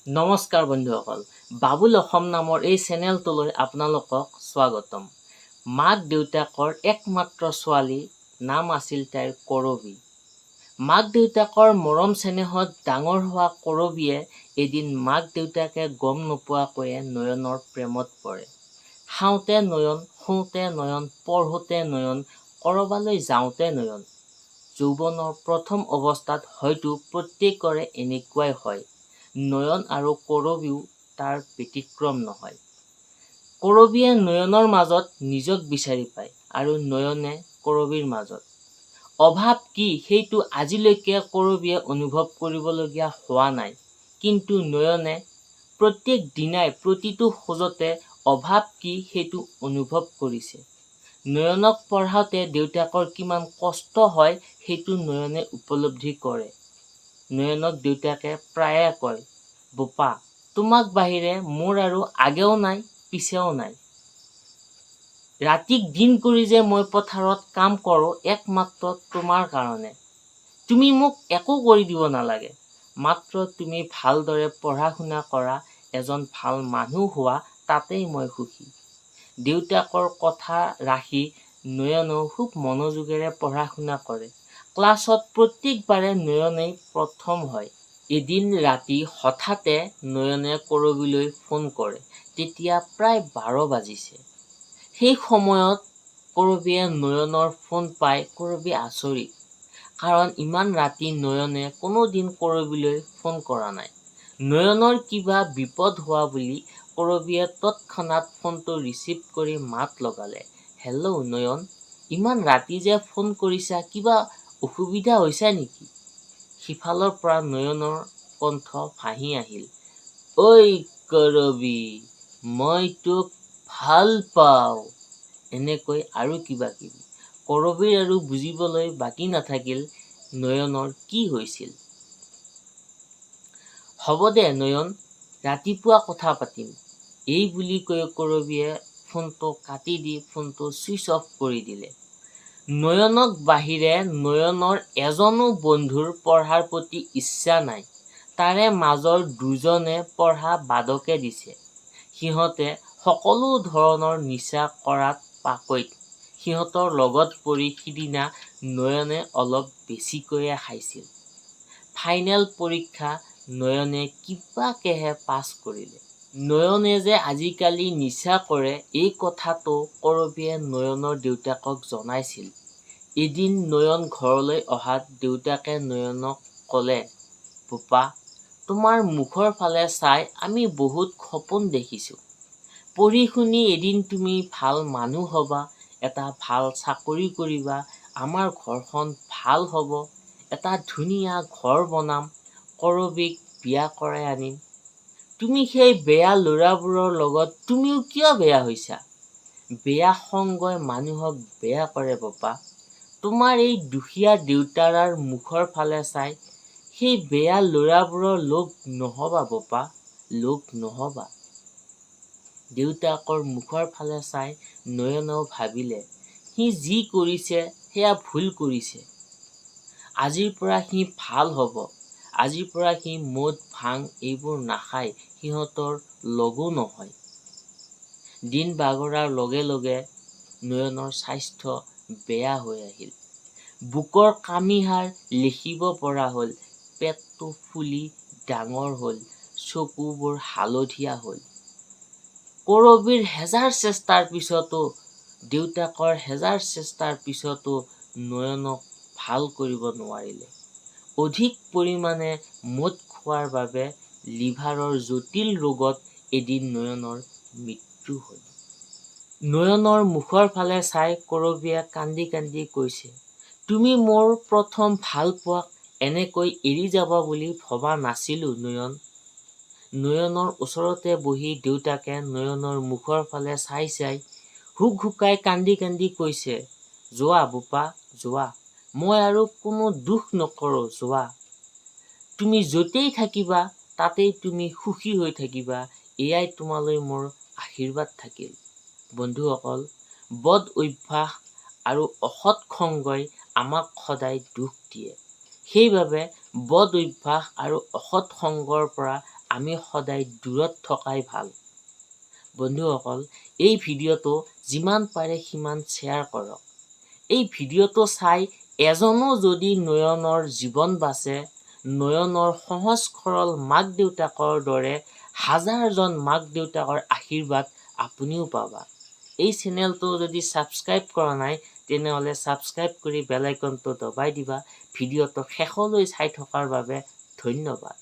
নমস্কাৰ বন্ধুসকল, বাবুল অসম নামৰ এই চেনেলটোলৈ আপোনালোকক স্বাগতম। মাক দেউতাকৰ একমাত্ৰ ছোৱালী, নাম আছিল তাইৰ কৰবী। মাক দেউতাকৰ মৰম চেনেহত ডাঙৰ হোৱা কৰবীয়ে এদিন মাক দেউতাকে গম নোপোৱাকৈয়ে নয়নৰ প্ৰেমত পৰে। খাওঁতে নয়ন, শুওঁতে নয়ন, পঢ়োঁতে নয়ন, ক'ৰবালৈ যাওঁতে নয়ন। যৌৱনৰ প্ৰথম অৱস্থাত হয়তো প্ৰত্যেকৰে এনেকুৱাই হয়। নয়ন আৰু কৰবীও তাৰ ব্যতিক্ৰম নহয়। কৰবীয়ে নয়নৰ মাজত নিজক বিচাৰি পায় আৰু নয়নে কৰবীৰ মাজত। অভাৱ কি সেইটো আজিলৈকে কৰবীয়ে অনুভৱ কৰিবলগীয়া হোৱা নাই। কিন্তু নয়নে প্ৰত্যেক দিনাই প্ৰতিটো খোজতে অভাৱ কি সেইটো অনুভৱ কৰিছে। নয়নক পঢ়াওঁতে দেউতাকৰ কিমান কষ্ট হয় সেইটো নয়নে উপলব্ধি কৰে। নয়নক দেউতাকে প্ৰায়ে কয়, বোপা, তোমাক বাহিৰে মোৰ আৰু আগেও নাই পিছেও নাই। ৰাতিক দিন কৰি যে মই পথাৰত কাম কৰোঁ একমাত্ৰ তোমাৰ কাৰণে। তুমি মোক একো কৰি দিব নালাগে, মাত্ৰ তুমি ভালদৰে পঢ়া শুনা কৰা, এজন ভাল মানুহ হোৱা, তাতেই মই সুখী। দেউতাকৰ কথা ৰাখি নয়নেও খুব মনোযোগেৰে পঢ়া শুনা কৰে। ক্লাছত প্ৰত্যেকবাৰে নয়নেই প্ৰথম হয়। এদিন ৰাতি হঠাতে নয়নে কৰবীলৈ ফোন কৰে। তেতিয়া প্ৰায় 12 বাজিছে। সেই সময়ত কৰবীয়ে নয়নৰ ফোন পাই কৰবী আচৰিত। কাৰণ ইমান ৰাতি নয়নে কোনোদিন কৰবীলৈ ফোন কৰা নাই। নয়নৰ কিবা বিপদ হোৱা বুলি কৰবীয়ে তৎক্ষণাত ফোনটো ৰিচিভ কৰি মাত লগালে, হেল্ল' নয়ন, ইমান ৰাতি যে ফোন কৰিছা, কিবা অসুবিধা হৈছে নেকি? সিফালৰ পৰা নয়নৰ কণ্ঠ ভাহি আহিল, ঐ কৰবী, মই তোক ভাল পাওঁ। এনেকৈ আৰু কিবা কিবি। কৰবীৰ আৰু বুজিবলৈ বাকী নাথাকিল নয়নৰ কি হৈছিল। হ'ব দে নয়ন, ৰাতিপুৱা কথা পাতিম। এই বুলি কৈ কৰবীয়ে ফোনটো কাটি দি ফোনটো ছুইচ অফ কৰি দিলে। নয়নক বাহিৰে নয়নৰ এজনো বন্ধুৰ পঢ়াৰ প্ৰতি ইচ্ছা নাই। তাৰে মাজৰ দুজনে পঢ়া বাদকে দিছে। সিহঁতে সকলো ধৰণৰ নিচা কৰাত পাকৈত। সিহঁতৰ লগত পৰি সিদিনা নয়নে অলপ বেছিকৈয়ে খাইছিল। ফাইনেল পৰীক্ষা নয়নে কিবাকেহে পাছ কৰিলে। নয়নে যে আজিকালি নিচা কৰে এই কথাটো কৰবীয়ে নয়নৰ দেউতাকক জনাইছিল। এদিন নয়ন ঘৰলৈ অহাত দেউতাকে নয়নক ক'লে, বোপা, তোমাৰ মুখৰ ফালে চাই আমি বহুত সপোন দেখিছোঁ। পঢ়ি শুনি এদিন তুমি ভাল মানুহ হ'বা, এটা ভাল চাকৰি কৰিবা, আমাৰ ঘৰখন ভাল হ'ব, এটা ধুনীয়া ঘৰ বনাম, কৰবীক বিয়া কৰাই আনিম। তুমি সেই বেয়া ল'ৰাবোৰৰ লগত তুমিও কিয় বেয়া হৈছা? বেয়া সংগই মানুহক বেয়া কৰে বোপা। তোমাৰ এই দুখীয়া দেউতাৰাৰ মুখৰ ফালে চাই সেই বেয়া ল'ৰাবোৰৰ লগ নহ'বা বোপা, লগ নহ'বা। দেউতাকৰ মুখৰ ফালে চাই নয়নেও ভাবিলে, সি যি কৰিছে সেয়া ভুল কৰিছে। আজিৰ পৰা সি ভাল হ'ব। আজিৰ পৰা সি মদ ভাং এইবোৰ নাখায়, সিহঁতৰ লগো নহয়। দিন বাগৰাৰ লগে লগে নয়নৰ স্বাস্থ্য বেয়া হৈ আহিল। বুকৰ কামিহাড় লেখিব পৰা হ'ল, পেটটো ফুলি ডাঙৰ হ'ল, চকুবোৰ হালধীয়া হ'ল। কৰবীৰ হেজাৰ চেষ্টাৰ পিছতো, দেউতাকৰ হেজাৰ চেষ্টাৰ পিছতো নয়নক ভাল কৰিব নোৱাৰিলে। অধিক পৰিমাণে মদ খোৱাৰ বাবে লিভাৰৰ জটিল ৰোগত এদিন নয়নৰ মৃত্যু হ'ল। নয়নৰ মুখৰ ফালে চাই কৰবীয়ে কান্দি কান্দি কৈছে, তুমি মোৰ প্ৰথম ভালপোৱাক এনেকৈ এৰি যাবা বুলি ভবা নাছিলোঁ নয়ন। নয়নৰ ওচৰতে বহি দেউতাকে নয়নৰ মুখৰ ফালে চাই চাই হুকহুকাই কান্দি কান্দি কৈছে, যোৱা বোপা যোৱা, মই আৰু কোনো দুখ নকৰোঁ, যোৱা। তুমি য'তেই থাকিবা তাতেই তুমি সুখী হৈ থাকিবা, এয়াই তোমালৈ মোৰ আশীৰ্বাদ থাকিল। বন্ধুসকল, বদ অভ্যাস আৰু অসৎ সংগই আমাক সদায় দুখ দিয়ে। সেইবাবে বদ অভ্যাস আৰু অসৎ সংগৰ পৰা আমি সদায় দূৰত থকাই ভাল। বন্ধুসকল, এই ভিডিঅ'টো যিমান পাৰে সিমান শ্বেয়াৰ কৰক। এই ভিডিঅ'টো চাই এজনো যদি নয়নৰ জীৱন বাচে, নয়নৰ সহজ সৰল মাক দেউতাকৰ দৰে হাজাৰজন মাক দেউতাকৰ আশীৰ্বাদ আপুনিও পাবা। এই চেনেলটো যদি ছাবস্ক্ৰাইব কৰা নাই, তেনেহ'লে ছাবস্ক্ৰাইব কৰি বেল আইকনটো দবাই দিবা। ভিডিঅ'টো শেষলৈ চাই থকাৰ বাবে ধন্যবাদ।